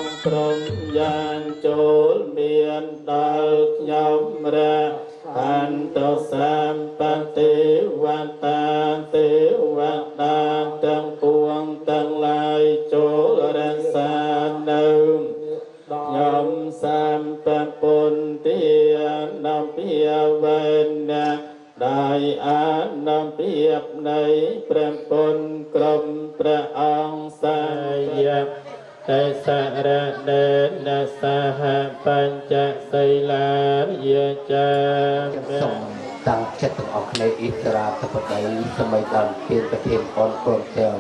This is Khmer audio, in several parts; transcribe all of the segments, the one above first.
ងក្រុមយ៉ាងចូលមានដល់ខ្ញុំរហន្តសម្បតិវតាទេវតាទាំងពួងទាំងឡាយចូលរក្សានៅខ្ញុំសម្បពុនទានភិវេណាដោយអានុភាពនៃព្រះពុទ្ធក្រុមព្រះអង្គសាយតេសរណេនសហបញ្ចសីលាយាចាសូមតាំងចិត្តទាំងអស់គ្នាអ៊ីស្រាធិបតីសម័យដើមទានប្រធានអនព្រមទាំង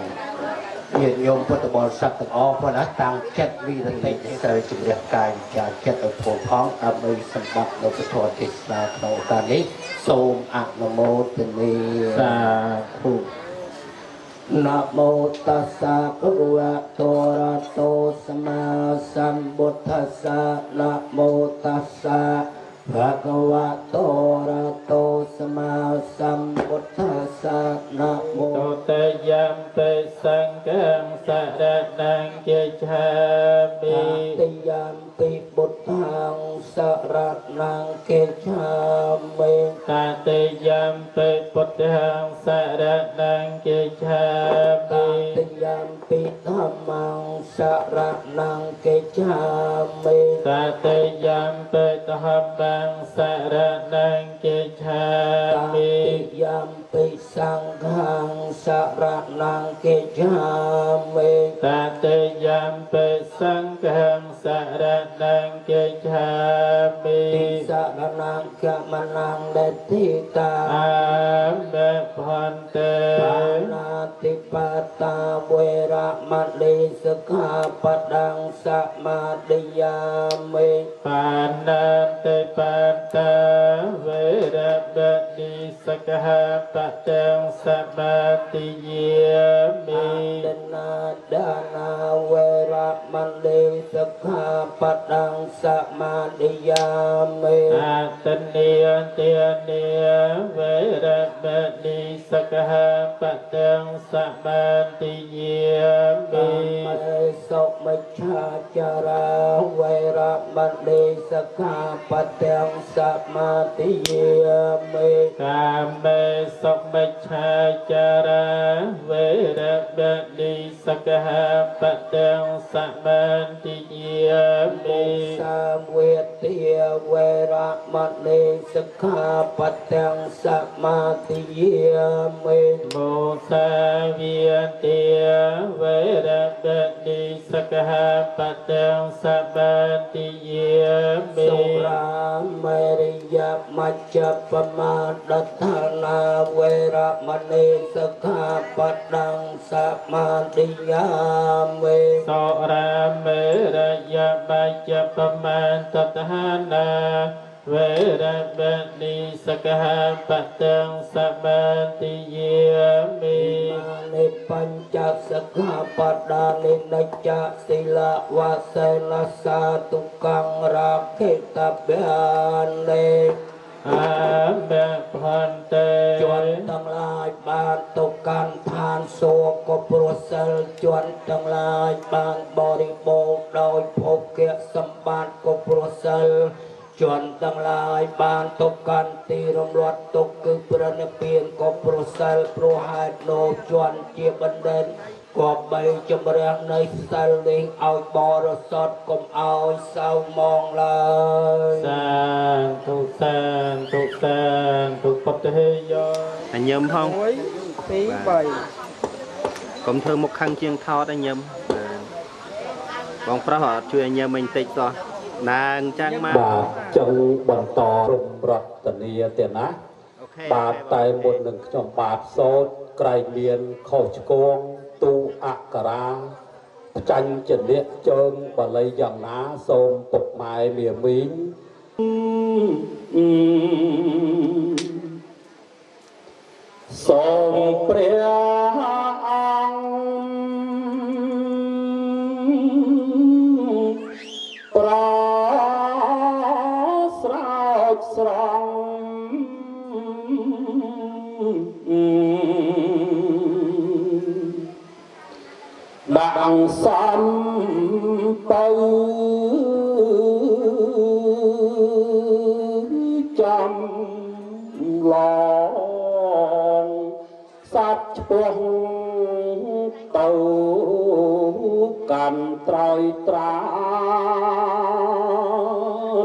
ញាតិញោមពុទ្ធបរិស័ទទាំងអស់ប៉ុណ្ណាតាំងចិត្តវិរតិសិលជំរះកាយចាចិត្តឲ្យពោផងដើម្បីសម្បត្តិនៅពធទេសនាក្នុងឱកាសនេះសូមអនុមោទនាសាធុនមោតស្សៈភគវៈតោរៈតោសម្មាសម្ពុទ្ធស្សៈនមោតស្សៈភគវៈតោរៈតោសម្មាសម្ពុទ្ធស្សៈនមោតតយំបិសង្ឃំសរណង្កិច្ឆាមិតយំពិបុទ្ធាំសរណង្កិច្ឆាមិតតិយំពិពុទ្ធាំសរណង្កិច្ឆាមិតតិយំពិធម្មំសរណង្កិច្ឆាមិតតិយំពិធម្មំសរណង្កិច្ឆាមិតតិយំពិសង្ឃំសរណង្កិច្ឆាមិតតិយំពិសង្ឃំសរណង្កិច្ឆាមិទិសរណង្កមនង្ដេតិតាអាមេភន្ទេបាណាតិបតាវេរមណីសិក្ខាបដੰសមាទិយាមិបាណាតិបតាវេរមណីសិក្ខាបដੰសមាទិយាមិទនាដានាវេរមណីសិក្ខាបដੰសមាទិយាមិអតនីទានីវេរមណីសិក្ខាបដੰសមាទិយាមិមេសុមិច្ឆាចារាវេរមណីសិក្ខាបដੰសមាទិយាមិកាមេសុមិច្ឆាចារាវេរមណីសិក្ខាបដੰសមាទិយាមិសាវេទាវេរមណីសិក្ខាបដੰសមាទិយាមិមោសាវិទាវេរមណីសិក្ខាបដੰសមាទិយាមិសុរាមេរិយមច្ចបមាដដ្ឋានាវេរមណីសិក្ខាបដੰសមាទិយាមិសុរាមេរិយមច្ចបមាតដ្ឋានាវេរមណីសិក្ខាបដੰសមាទិយាមិនិបញ្ចសិក្ខាបដានិនិច្ចសិលវសេនសាទុកੰរាខេតបានេអាមេភន្ទេជនទាំងឡាយបានទៅកាន់ឋានសួគ៌ក៏ព្រោះសិលជនទាំងឡាយបានបរិបូរណ៍ដោយភោគៈសម្បត្តិក៏ព្រោះសិលជនទាំងឡាយបានទៅកាន់ទីរំលត់ទុក្ខគឺព្រះនិព្វានក៏ព្រោះសិលព្រោះហេតុនោះជនជាបណ្ឌិតគប្បីជំរះនៃសិលនេះឲ្យបរិសុទ្ធកុំឲ្យសៅមងឡើយសាធុសាធុសាធុពុទ្ធហេយោអញញឹមផង1 2 3កុំធ្វើមុខខឹងជាងថតអញញឹមបងប្រុសអត់ជួយអញញឹមមិនតិចសោះណាអញ្ចឹងមកបាទចឹងបន្តរំរតនាទេណាបាទតែមុននឹងខ្ញុំបាទសូត្រក្រែងមានខុសឆ្គងទូអក្សរាផ្ចាញ់ចនៈជើងបាលីយ៉ាងណាសូមពុកម៉ែមាមីងសូមព្រះអង្គប្រស្រោចស្រង់ដាក់សម្ ទៅចាំឡងសត្វឆ្ពោះទៅកាន់ត្រោយត្រា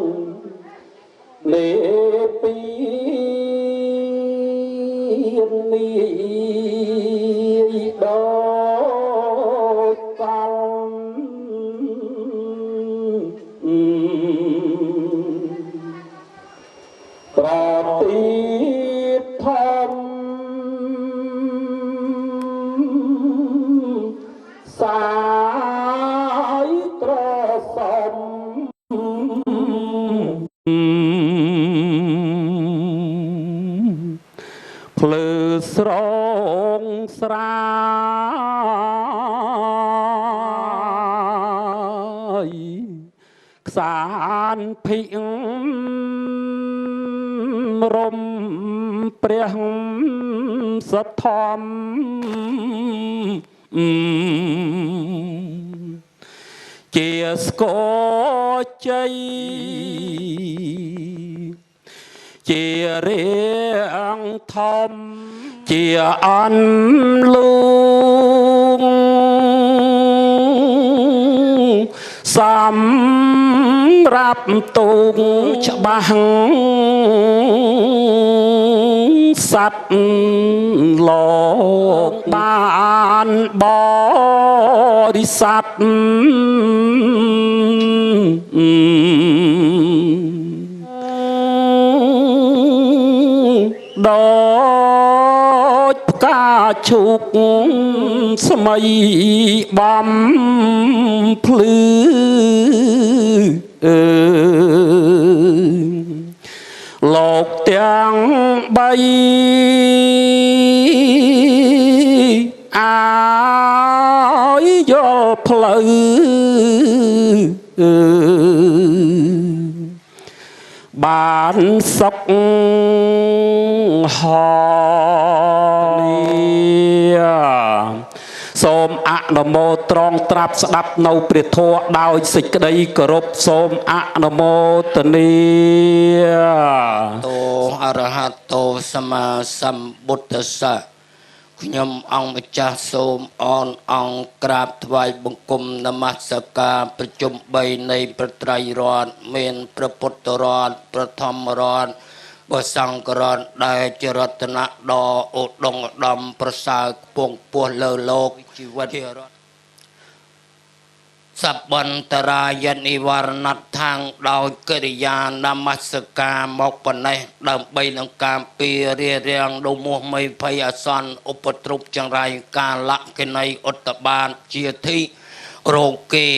នលេពីនេះដូចកលប្រទីធម្មសាយត្រសំភ្លឺស្រងស្រាយខ្សានភិរំព្រះសទ្ធំជាស្គរជ័យជារាងធំជាអន់លូងសម្រាប់ទូងច្បាស់សត្វលោកបានបរិស័ទដូចផ្កាឈូកស្មៃបំភ្លឺលោកទាំងបីអាយយល់ផ្លូវបានសុខហនីសូមអនុមោត្រង់ត្រាប់ស្ដាប់នៅព្រះធម៌ដោយសេចក្តីគោរពសូមអនុមោទនាតោអរហតោសម្មាសម្ពុទ្ធស្សៈខ្ញុំអង្គម្ចាស់សូមអនអង្គក្រាបថ្វាយបង្គំនមស្ការប្រជុំ3នៃប្រត្រៃរតន៍មានព្រះពុទ្ធរតន៍ប្រធមរតន៍ព្រះសង្ឃរតន៍ដែលជារតនៈដ៏ឧត្តមឧត្តមប្រសើរខ្ពង់ខ្ពស់លើលោកជីវិតជារតន៍សបន្តរាយនិវរណដ្ឋាងដោយកិរិយានមស្ការមកប៉ុណ្ណេះដើម្បីនឹងការពាររារាំងដុំមោះមីភ័យអាសន្នឧបទ្រពចង្រៃកាលកិណីឧត្តបានជាធិរោគា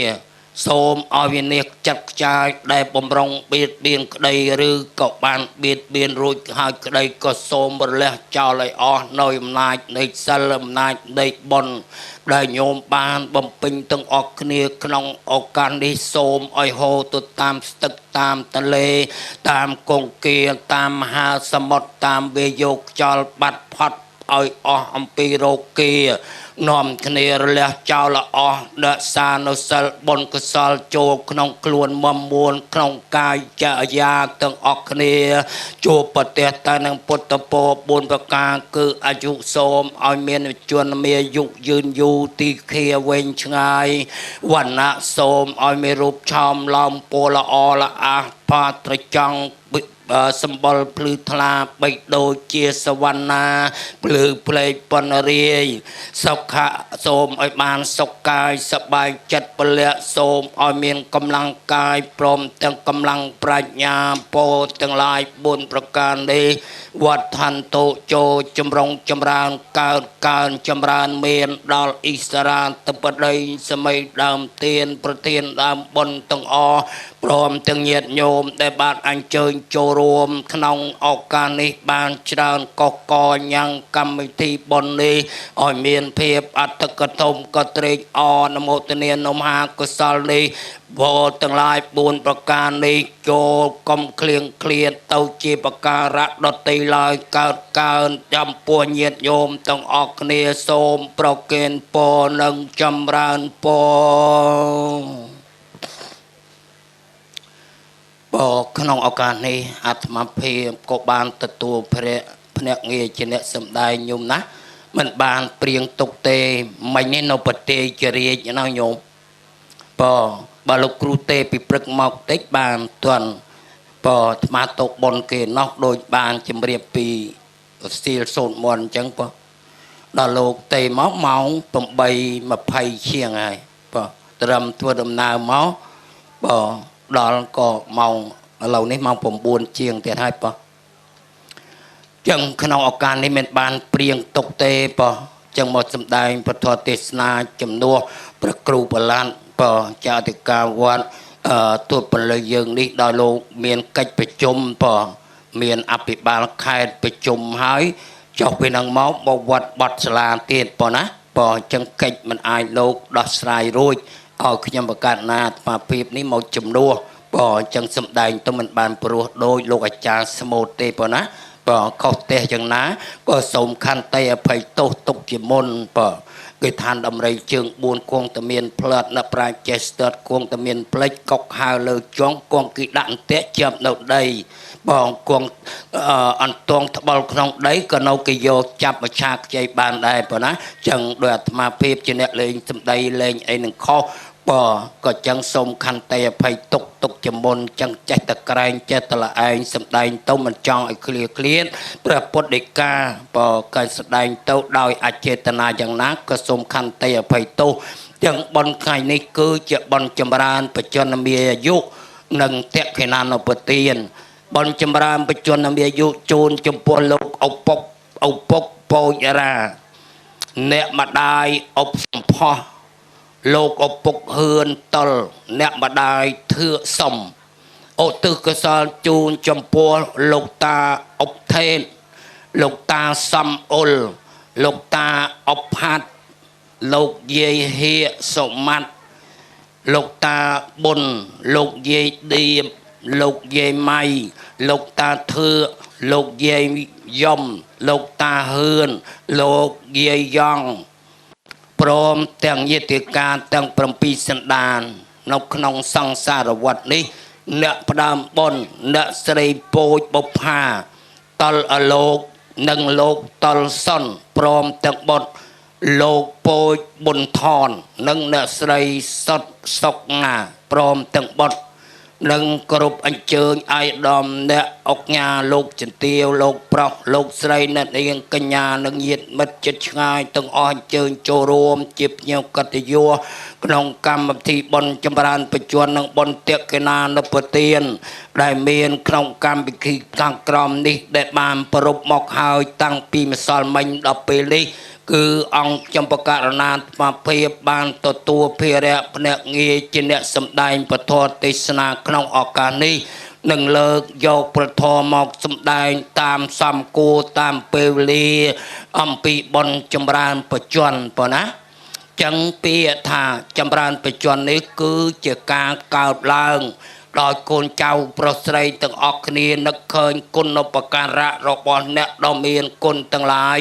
សូមឲ្យវិនិច្ឆ័យចាត់ខ្ចាយដែលបំរុងបៀតបៀនក្តីឬក៏បានបៀតបៀនរួចហើយក្តីក៏សូមរលះចោលឲ្យអស់នៅអំណាចនៃសិលអំណាចនៃបុណ្យដែលញោមបានបំពេញទាំងអស់គ្នាក្នុងឱកាសនេះសូមឲ្យហូរទៅតាមស្ទឹងតាមទន្លេតាមកងគាតាមមហាសមុទ្រតាមវាយោខ្យល់បាត់ផុតឲ្យអស់អំពីរោគានាំគ្នារលះចោលអស់រក្សានូវសិលបុណ្យកុសលចូលក្នុងខ្លួនមមួនក្នុងកាយចរិយាទាំងអស់គ្នាជួបប្រទះតែនឹងពុទ្ធពរ4ប្រការគឺអាយុសូមឲ្យមានជនមានអាយុយឺនយូរទីខាវែងឆ្ងាយវណ្ណៈសូមឲ្យមានរូបឆោមឡោមពណ៌ល្អល្អះផាត្រចង់សម្បុរភ្លឺថ្លាបីដូចជាសវណ្ណាភ្លឺផ្លេកប៉ុនរាយសុខៈសូមឲ្យបានសុខកាយសប្បាយចិត្តពលៈសូមឲ្យមានកម្លាំងកាយព្រមទាំងកម្លាំងប្រាជ្ញាពោទាំងឡាយ4ប្រការនេះវត្តឋានតុចូលចម្រុងចម្រើនកើតកើនចម្រើនមានដល់អិសរាធិបតីសម័យដើមទានប្រធានដើមបុណ្យទាំងអស់ព្រមទាំងញាតិញោមដែលបានអញ្ជើញចូលរួមក្នុងឱកាសនេះបានច្រើនកុះកញ៉ាំងកម្មវិធីបុណ្យនេះឲ្យមានភាពអធិកធមក៏ត្រេកអរអនុមោទនានមហាកុសលនេះវរទាំងឡាយ4ប្រការនេះចូលកុំឃ្លៀងឃ្លាតទៅជាប្រការៈដតីឡើយកើតកើនចំពោះញាតិញោមទាំងអស់គ្នាសូមប្រគេនពរនិងចម្រើនពរ ក្នុងឱកាសនេះអាត្មាភាពក៏បានទទួលព្រះភ្នាក់ងារជាអ្នកសម្ដែងញោមណាមិនបានព្រៀងទុកទេមិញនេះនៅប្រទេសជារាជណាញោមបើលោកគ្រូទេពីព្រឹកមកតិចបានទាន់បើអាត្មាតុបុនគេណោះដូចបានជម្រាបពីសៀលសូត្រមន្តអញ្ចឹងបើដល់លោកទេមកម៉ោង 8:20 ជាងហើយបើត្រឹមធ្វើដំណើរមកបើដល់ក៏ម៉ោងឥឡូវនេះម៉ោង 9 ជាងទៀតហើយបើចឹងក្នុងឱកាសនេះមិនបានព្រៀងទុកទេបើចឹងមកសម្ដែងពធទេសនាជំនួសព្រះគ្រូប្រឡាត់បើចៅអធិការវត្តទូតពលិយើងនេះដោយលោកមានកិច្ចប្រជុំបើមានអភិបាលខេត្តប្រជុំហើយចុះពីនឹងមកវត្តបត់សាលាទៀតបើណាបើចឹងកិច្ចមិនអាចលោកដោះស្រាយរួចឲ្យខ្ញុំប្រកាសណាអាត្មាភាពនេះមកជំនួសបើចឹងសម្ដែងទៅមិនបានព្រោះដោយលោកអាចារ្យស្មូតទេបើណាបើខុសទេយ៉ាងណាក៏សូមខន្តីអភ័យទោសទុកជាមុនបើគេឋានដំរីជើង4គង់តែមានផ្លាត់នៅប្រាចេស្ទតគង់តែមានផ្លិចកុកហៅលើចុងគង់គេដាក់អន្ទាក់ចាប់នៅដីបងគង់អន្ទងត្បល់ក្នុងដីក៏នៅគេយកចាប់មឆាខ្ចីបានដែរប៉ុណ្ណាចឹងដោយអាត្មាភាពជាអ្នកលេងសម្ដីលេងអីនឹងខុសបើក៏ចឹងសូមខន្តីអភ័យទុកទុកជាមុនចឹងចេះតែក្រែងចេះតែល្អឯងសម្ដែងទៅមិនចង់ឲ្យឃ្លាឃ្លានព្រះពុទ្ធដីកាបើក៏សម្ដែងទៅដោយអចេតនាយ៉ាងណាក៏សូមខន្តីអភ័យទោសចឹងបុណ្យថ្ងៃនេះគឺជាបុណ្យចម្រើនបច្ចុប្បន្នមានអាយុនិងតក្ខិណានុបទានបុណ្យចម្រើនបច្ចុប្បន្នមានអាយុជូនចំពោះលោកឪពុកឪពុកពោចរាអ្នកម្ដាយអុបសំផស្សលោកឪពុកហឿនតុលអ្នកម្ដាយធឿសំឧទ្ទិសកុសលជូនចំពោះលោកតាអុបថេនលោកតាសំអ៊ុលលោកតាអុបផាត់លោកយាយហៀសុម៉ាត់លោកតាប៊ុនលោកយាយឌៀបលោកយាយម៉ៃលោកតាធឿលោកយាយយំលោកតាហឿនលោកយាយយ៉ងព្រមទាំងញាតិកាទាំង7សន្តាននៅក្នុងសង្សារវដ្តនេះអ្នកផ្ដើមបុណ្យអ្នកស្រីពោចបុប្ផាតលអលោកនិងលោកតលសុនព្រមទាំងបុត្រលោកពោចប៊ុនថននិងអ្នកស្រីសុតសុកណាព្រមទាំងបុត្រនិងគ្រប់អញ្ជើញអាយដាមអ្នកអុកញ៉ាលោកចន្ទាវលោកប្រុសលោកស្រីអ្នកនាងកញ្ញានិងញាតិមិត្តជិតឆ្ងាយទាំងអស់អញ្ជើញចូលរួមជាភ្ញៀវកិត្តិយសក្នុងកម្មវិធីបុណ្យចម្រើនបច្ចុប្បន្ននិងបុណ្យតក្កណានុបទានដែលមានក្នុងកម្មវិធីខាងក្រោមនេះដែលបានប្រពមកហើយតាំងពីម្សិលមិញដល់ពេលនេះគឺអង្គចំបករណាអាត្មាភាពបានទទួលភារៈភ្នាក់ងារជាអ្នកសម្ដែងពធទេសនាក្នុងឱកាសនេះនឹងលើកយកប្រធមមកសម្ដែងតាមសំគួរតាមពេលវេលាអំពីបុណ្យចម្រើនបច្ចុប្បន្នប៉ុណ្ណាចឹងពាក្យថាចម្រើនបច្ចុប្បន្ននេះគឺជាការកើតឡើងដោយកូនចៅប្រុសស្រីទាំងអស់គ្នានឹកឃើញគុណូបការៈរបស់អ្នកដ៏មានគុណទាំងឡាយ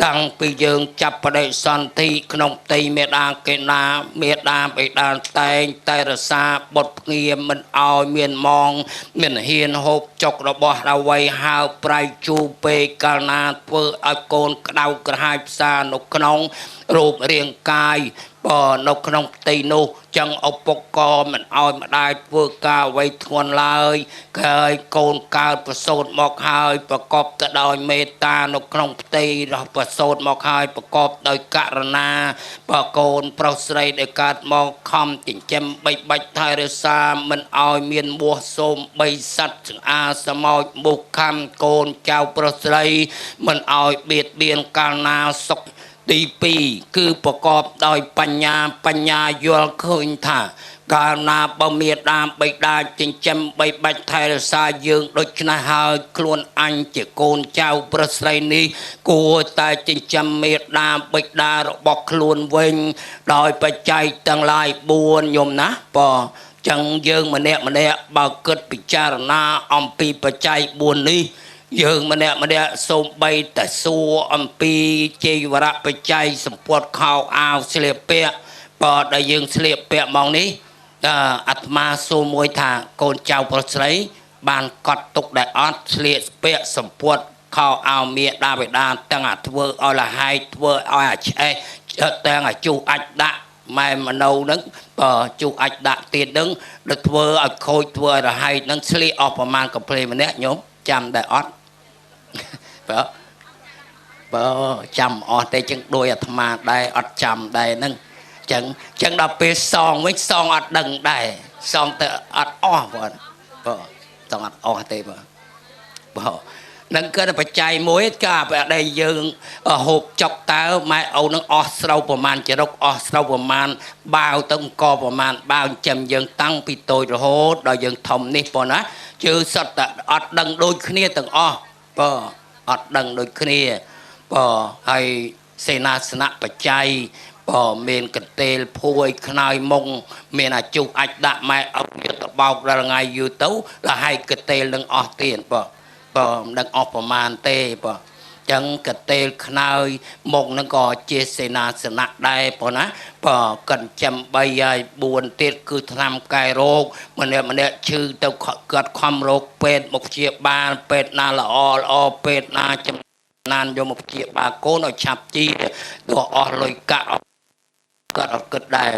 តាំងពីយើងចាប់បដិសន្ធិក្នុងផ្ទៃមេដាកេណាមេដាបិតាតែងតែរសាបុតភ្ងាមិនឲ្យមានម៉ងមានហ៊ានហូបចុករបស់អ្វីហើប្រៃជូរពេកកាលណាធ្វើឲ្យកូនក្តៅក្រហាយផ្សារនៅក្នុងរូបរាងកាយបើនៅក្នុងផ្ទៃនោះចឹងឪពុកក៏មិនឲ្យម្ដាយធ្វើការអ្វីធ្ងន់ឡើយគេកូនកើតប្រសូតមកហើយប្រកបទៅដោយមេត្តានៅក្នុងផ្ទៃរបស់ប្រសូតមកហើយប្រកបដោយករណាបើកូនប្រុសស្រីដែលកើតមកខំចិញ្ចឹមបីបាច់ថែរក្សាមិនឲ្យមានមោះសូមបីសត្វស្អាសមោចមុខខំកូនចៅប្រុសស្រីមិនឲ្យបៀតបៀនកាលណាសុខទី2គឺប្រកបដោយបញ្ញាបញ្ញាយល់ឃើញថាកាលណាបើមេដាបិតាចិញ្ចឹមបីបាច់ថែរក្សាយើងដូច្នេះហើយខ្លួនអញជាកូនចៅប្រុសស្រីនេះគួរតែចិញ្ចឹមមេដាបិតារបស់ខ្លួនវិញដោយបច្ច័យទាំងឡាយ4ញោមណាបើចឹងយើងម្នាក់ម្នាក់បើគិតពិចារណាអំពីបច្ច័យ4នេះយើងម្នាក់ម្នាក់សូមបីតែសួរអំពីជ័យវរៈបច្ច័យសម្ពត់ខោអាវស្លៀកពាក់បើដែលយើងស្លៀកពាក់មកនេះអាត្មាសួរមួយថាកូនចៅប្រុសស្រី បានកត់ទុកដែលអត់ស្លៀកស្ពាក់សម្ពុតខោអាវមាដាបេដាទាំងអាធ្វើឲ្យលហែកធ្វើឲ្យអាឆ្អេះទាំងអាជុះអាចដាក់ម៉ែមនោនឹងបើជុះអាចដាក់ទៀតនឹងដល់ធ្វើឲ្យខូចធ្វើឲ្យរហែកនឹងស្លៀកអស់ប្រមាណកំភ្លេម្នាក់ញោមចាំដែរអត់បើចាំអស់ទេចឹងដោយអាត្មាដែរអត់ចាំដែរហ្នឹងចឹងដល់ពេលសងវិញសងអត់ដឹងដែរសងទៅអត់អស់បងបើសងអត់អស់ទេបើនឹងគឺបច្ច័យមួយការបដិយើងហូបចុកតើម៉ែអូននឹងអស់ស្រូវប្រមាណចរុកអស់ស្រូវប្រមាណបាវទៅអង្គប្រមាណបាវចិញ្ចឹមយើងតាំងពីតូចរហូតដល់យើងធំនេះប៉ុណ្ណាជឿសុទ្ធតែអត់ដឹងដូចគ្នាទាំងអស់បើអត់ដឹងដូចគ្នាបើហើយសេនាសនៈបច្ច័យបើមានកន្ទេលភួយខ្នើយមុងមានអាជុះអាចដាក់ម៉ែឪយកទៅបោកដល់ថ្ងៃយូរទៅដល់ហើយកន្ទេលនឹងអស់ទៀតបើមិនដឹងអស់ប្រមាណទេបើចឹងកតេលខ្នើយមុខនឹងក៏ជាសេនាសនៈដែរប៉ុណ្ណាបើកិនចាំ3ហើយ4ទៀតគឺថ្នាំកែរោគម្នាក់ម្នាក់ឈឺទៅគាត់ខំរោគពេទ្យមកព្យាបាលពេទ្យណាល្អល្អពេទ្យណាចំណានយកមកព្យាបាលកូនឲ្យឆាប់ជាទោះអស់លុយកាក់គាត់អត់គិតដែរ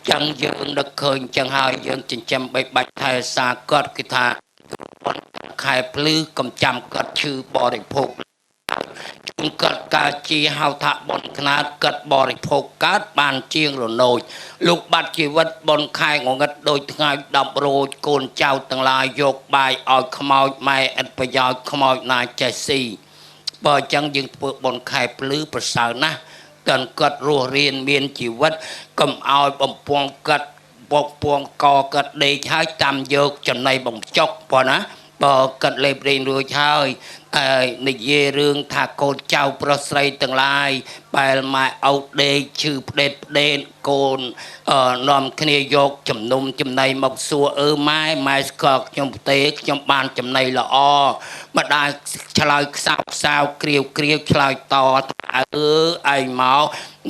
ចឹងយើងនឹកឃើញចឹងហើយយើងចិញ្ចឹមបីបាច់ថែសារគាត់គេថាខែភ្លឺកំចាំគាត់ឈឺបរិភោគជូនគាត់កើតជាហៅថាបុណ្យខ្នាតគាត់បរិភោគកើតបានជាងរណូចលោកបាត់ជីវិតបុណ្យខែងងឹតដូចថ្ងៃ10រោចកូនចៅទាំងឡាយយកបាយឲ្យខ្មោចម៉ែឥតប្រយោជន៍ខ្មោចណាចេះស៊ីបើអញ្ចឹងយើងធ្វើបុណ្យខែភ្លឺប្រសើរណាស់តើគាត់រស់រៀនមានជីវិតកុំឲ្យបំពងគាត់បកពងកគាត់ដេកហើយតាមយកចំណៃបំចុកប៉ុណ្ណាបើគាត់លេបរៀងរួចហើយហើយនិយាយរឿងថាកូនចៅប្រុសស្រីទាំងឡាយបែលម៉ែឪដេកឈឺផ្ដេតផ្ដេនកូននាំគ្នាយកចំណុំចំណៃមកសួរអឺម៉ែម៉ែស្គាល់ខ្ញុំទេខ្ញុំបានចំណៃល្អម្ដាយឆ្លើយខ្សោខ្សោគ្រាវគ្រាវឆ្លើយតថាអឺឯងមក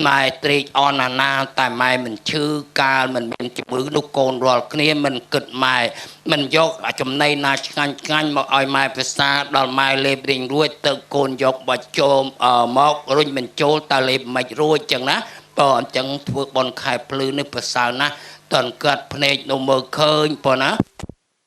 ម៉ែត្រេកអរណាណាតែម៉ែមិនឈឺកាលមិនមានជំងឺនោះកូនរាល់គ្នាមិនគិតម៉ែមិនយកចំណៃណាឆ្ងាញ់ឆ្ងាញ់មកឲ្យម៉ែប្រសាដល់ម៉ែលេបរៀងរួចទៅកូនយកបជោមមករុញបញ្ចូលតើលេបមិនរួចចឹងណាបើអញ្ចឹងធ្វើបុណ្យខែភ្លឺនេះប្រសើរណាស់តើគាត់ភ្នែកនៅមើលឃើញប៉ុណ្ណា